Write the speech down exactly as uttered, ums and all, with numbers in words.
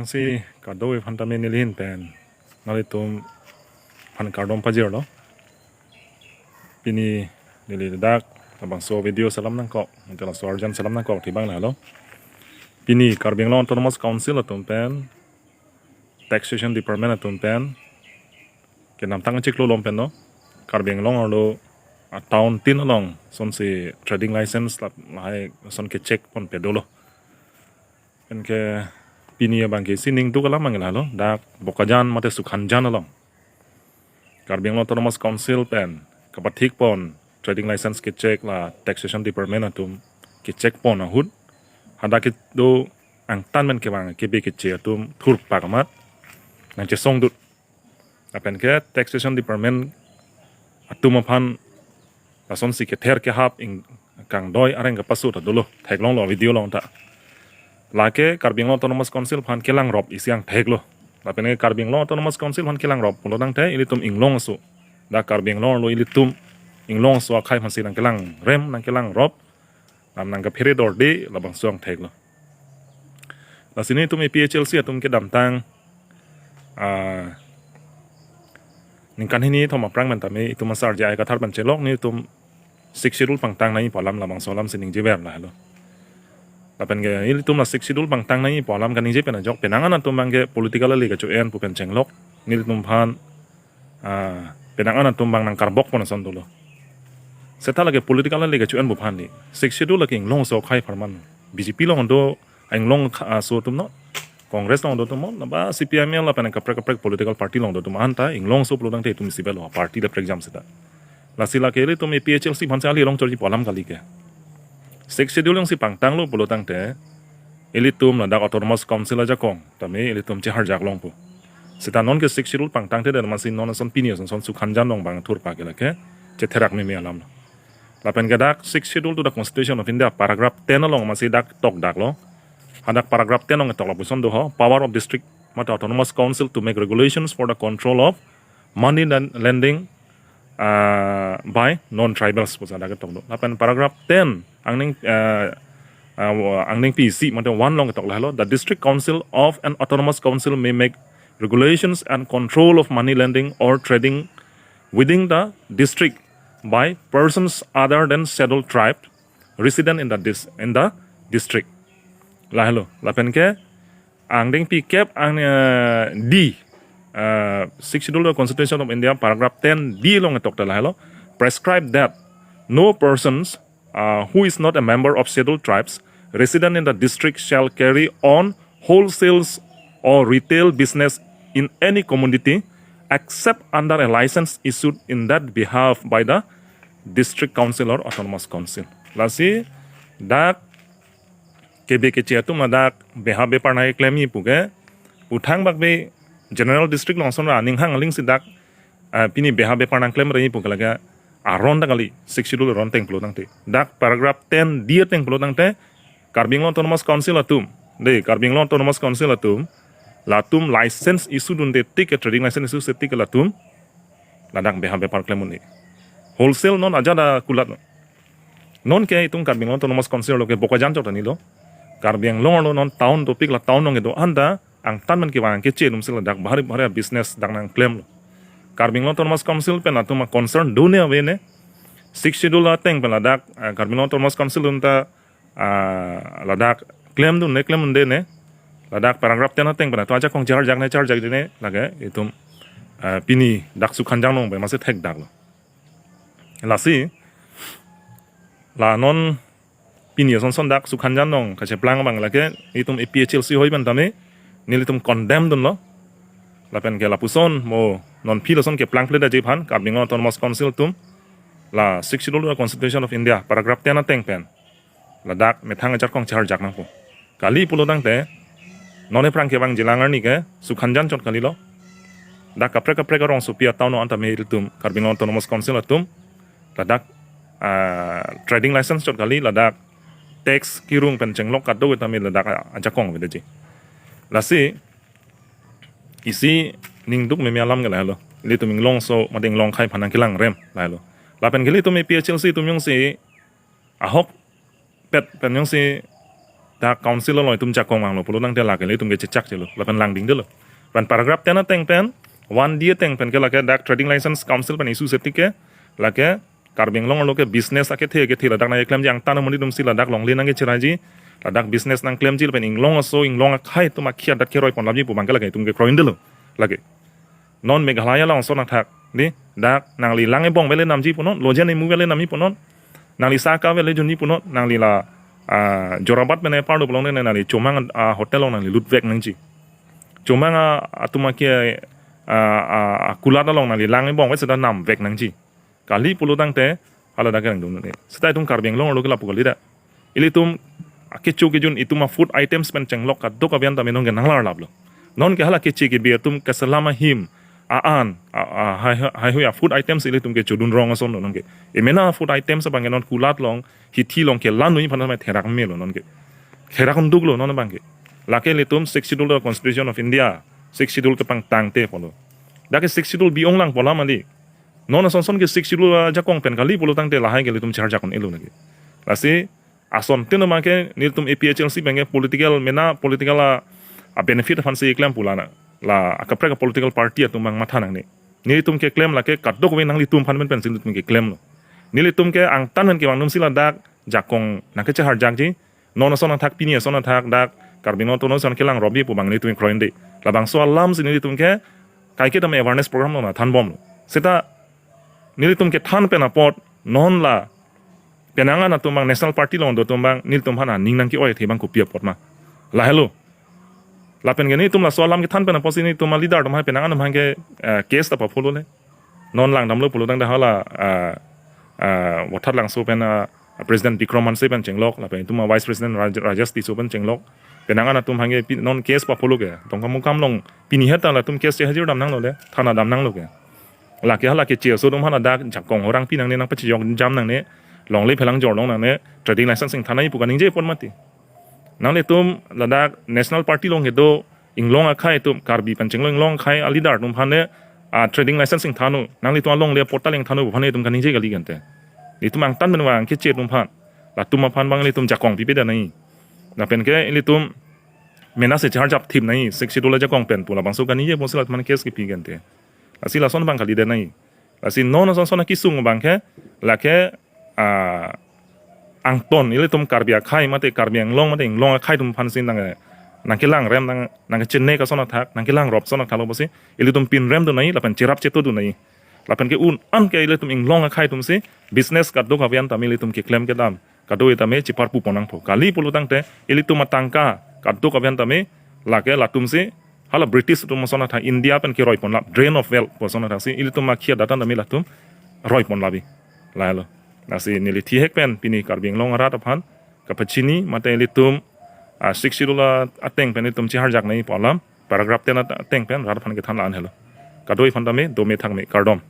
Si kadokave aphan tame neli ahin pen nanglitum aphan kardom pajirlo. Pini neli dak labangso video selam nangkok, mate laso arjan selam nangkok abang lahelo. Pini Karbi Anglong Autonomous Council atum pen, Taxation Department atum pen, kedamtang chiklo lom pen no, Karbi Anglong arlo a town tin along sonsi trading license lap lahai son ke check ponpe dolo. Penke pini abang ke si ning duk alam abang lahelo, dak Bokajan mate Sukhanjan along Karbi Anglong Autonomous Council pen kapathik pon trading license ke check la Taxation Department atum ke check pon ahut, hadak kedo angtan pen kevang kebe keche atum thurpak amat nangchesongdut. Lapen ke Taxation Department atum aphan lasonsi kether kehap ingkangdoi areng kepasu ta dolo, theklonglo video along ta. Lake Karbi Anglong Autonomous Council aphan kelangrop isi angthek lo. Lapen ke Karbi Anglong Autonomous Council aphan kelangrop pulo tangte ilitum inglong aso, dak Karbi Anglong arlo ilitum inglong aso akhei aphansi nangkelangrem, nangkelangrop, nam nangkephere dorde, labangso angthek lo. Lasi nelitum A P H L C atum kedamtang, ah, ningkan hini thom aphrang pen tame itum asar J I Kathar pen chelok nelitum Sixth Schedule pangtang nangji pu alam labangso alam si ningjever lahelo. Lapen ke ilitum la Sixth Schedule pangtang nangji pu alam kaningje pen ajok penang an atum abang ke political ale kacho-en pu pen chenglok nelitum aphan, ah, penang an atum abang nangkarbok pon ason dolo. Seta lake political ale kacho-en pu aphan di, Sixth Schedule lake inglong aso akhei apharman. B J P along do inglong kha-, aso atum no, Congress along do atum no, naba C P I M L lapen kaprek kaprek political party along do atum anta inglong aso pulo tangte itum isi belo party le prekjam seta. Lasi lake ilitum A P H L C aphansi ali along chorji pu alam kali ke. Sixth Schedule alongsi pangtanglo pulo tangte ilitum ladak Autonomous Council ajakong tame ilitum cheharjak longpo. Seta non ke Sixth Schedule pangtangte, dan amatsi non ason pini ason son Sukhanjan along abang thurpak ke lake chetherak meme alam lo. Lapen ke dak Sixth Schedule to the Constitution of India paragraph ten along amatsi dak tokdaklo. Hadak paragraph ten along tok lapuson do ho, power of district mate Autonomous Council to make regulations for the control of money len-, lending, uh, by non-tribals pusi dak tok do. Lapen paragraph ten angning, uh, uh, angning P C mate one along tok lahelo, the District Council of an Autonomous Council may make regulations and control of money lending or trading within the district by persons other than Scheduled Tribe resident in the dis-, in the district. Lahelo. Lapen ke angdengpi kep ang, eh, D, eh, Sixth Schedule Constitution of India paragraph ten D along tok ta lahelo, prescribe that no persons, uh, who is not a member of Scheduled Tribes resident in the district shall carry on wholesales or retail business in any commodity except under a license issued in that behalf by the District Council or Autonomous Council. Lasi dak kebe keche atum ladak beha bepar nangklemji pu ke, puthang bak be General District along ason ra aning hang aling si dak, ah, pini beha bepar nangklemreji pu ke lake aron ta kali, Sixth Schedule aron ateng pulo tangte. Dak paragraph ten D ateng pulo tangte, Karbi Anglong Autonomous Council atum, de, Karbi Anglong Autonomous Council atum, latum license issue dunde tik ke, trading license issue se tik ke latum ladak beha bepar klem un-e. Wholesale non ajat akulat. Non ke itum Karbi Anglong Autonomous Council arlo ke Bokajan chot ani lo. Karbi Anglong arlo non town topik la town along kedo-an ta angtan pen kevang keche atum si ladak bahari bahari business dak nangklemlo. Karbi Anglong Autonomous Council pen latum a concern done ave ne. Sixth Schedule ateng pen ladak, ah, Karbi Anglong Autonomous Council atum ta, ah, ladak klemdun ne, klemdunde ne, ladak paragraph ten ateng pen atum ajakong charjak ne, charjakde ne, lake itum, ah, pini dak Sukhanjan along pen amatsi thekdaklo. Lasi la non pini ason son dak Sukhanjan along kacheplang abang lake itum A P H L C hoi pen tame nelitum condemn dunlo. Lapen ke lapuson mo non phi lason keplangpledet ji aphan, Karbi Anglong Autonomous Council atum la Sixth Schedule Constitution of India paragraph ten ateng pen ladak methang ajakong charjak nangpo. Kali pulo tangte, non ephrang kevang jilang arni ke Sukhanjan chot kalilo. Dak kaprek kaprek arongsopi a town along anta me ilitum Karbi Anglong Autonomous Council atum ladak, ah, trading license chot kali, ladak tax kirung pen chenglok kadokave tame ladak ajakong avedet ji. Lasi isi ning duk meme alam ke lahelo. Ilitum inglong aso mate inglong akhei aphan nangkelangrem lahelo. Lapen ke ilitum A P H L C atum jongsi ahokpet pen jongsi Dak council along itum jakong vanglo pulo tangte lake ilitum ke chechak chelo. Lapen langdingdelo. Pen paragraph ten ateng pen, one D ateng pen ke lake dak trading license council pen issue seti ke lake Karbi Anglong arlo ke business akethe akethe ladak nangklemji, angtan amonit atumsi ladak longle nangkecheraiji, ladak business nangklemji lapen inglong aso inglong akhei atum akhei adat keroi ponlapji pu abang ke lake itum ke kroindelo lake. Non Meghalaya along ason athak, di, dak nangli lang ebong avele namji punon, lojen emu avele namji punon, nangli sa ka avele junji punon, nangli la, ah, Jorabat pen eparlo pulo tangte nangli Chomang, ah, hotel along nangli lutvek nangji. Chomang, ah, atum ake, ah, ah, ah, kulat along nangli lang ebong avele seta namvek nangji. Kali pulo tangte hala dak kereng dum ne. Seta itum Karbi Anglong arlo ke lapu kali dak. Ilitum akecho kejun itum a-food items pen chenglok kadokave an tame nonke nanglarlaplo. Nonke hala keche kebi atum keselam ahim a-an, a, a, hai, hai hui a-food items ilitum kechodun rong asonlo nonke. Emena food items abang ke non kulat along, hithi along kelang noi aphan tame therak melo nonke. Therak unduklo non abang ke. Lake ilitum Sixth Schedule Constitution of India, Sixth Schedule kepangtangte pulo. Dak ke Sixth Schedule bi-ong lang pu alam kali. Non ason ason ke Sixth Schedule ajakong pen kali pulo tangte lahai ke ilitum charjak un-elo lake. Lasi asontin abang ke nelitum A P H L C abang ke political mena political a, a-benefit aphansi keklem pu la na. La akaprek a-political party atum abang matha nangne. Nelitum keklem lake kadokave nanglitum aphan pen pensi nelitum keklemlo. Nelitum ke angtan pen kevang atumsi ladak jakong nangkecheharjakji. Non ason athak pini ason athak dak Karbi Anglong atum ason kelang robi pu abang nelitum kroinde. Labangso alamsi nelitum ke kaiketa me awareness program along thanbomlo. Seta nelitum kethan pen apot non la penang an atum abang National Party along do atum abang nelitum aphan aning nangke-oi athe abang kopi apot ma. Lahelo. Lapen ke nelitum laso alam kethan pen apotsi nelitum a-leader atum aphan penang an atum aphan ke, eh, case ta paphulole. Non langdamlo pulo tangte hala, ah, ah, Vothatlangso pen, ah, President Bikram Hanse pen chenglok, lapen itum a-Vice President Raj-, Rajesh Tisso pen chenglok. Penang an atum aphan ke pi-, non case paphulo ke. Tongkamukam along pini heta latum case chehajir dam nanglole, thana dam nanglo ke. Lake hala keche aso atum aphan dak jakong horang pi nangne, nangpachejok jam nangne, longle phelang jorlong nangne, trading license ingthan nangji pu kaningje pon mati. Nanglitum ladak National Party along kedo inglong akhei atum, Karbi pen chenglok inglong akhei a-leader atum aphan le, ah, trading license ingthan-o, nanglitum alongle portal ingthan-o pu aphan itum kaningje kali kente. Itum angtan pen vang keche atum aphan, latum aphan abang ilitum jakong pipedet nangji. Lapen ke ilitum mena si charjap thip nangji, Sixth Schedule ajakong pen pu labangso kaningje ponsi latum aphan case kepi kente. Lasi lason abang kalidet nangji. Lasi non ason ason akesung abang ke lake, ah, angton ilitum Karbi akhei mate Karbi Anglong mate inglong akhei atum aphansi nang, nangkelang rem nang, nangkechene ason athak, nangkelang rop ason athak lo pusi ilitum pinrem dun nangji lapen cherap cheto dun nangji. Lapen ke un an ke ilitum inglong akhei atumsi business kadokave an tame ilitum keklem kedam kadokave tame cheparpu pon nangpo. Kali pulo tangte ilitum atangka kadokave an tame lake latumsi hala British atum ason athak India pen keroi ponlap, drain of wealth pu ason athak si ilitum akhei adat an tame latum roi ponlapji. Lahelo. Lasi neli thihek pen pini Karbi Anglong arat aphan kapachini mate ilitum, ah, Sixth Schedule ateng pen ilitum cheharjak nangji pu alam paragraph ten ateng pen rat aphan kethan la-an helo. Kadokave aphan tame dome thakme, kardom.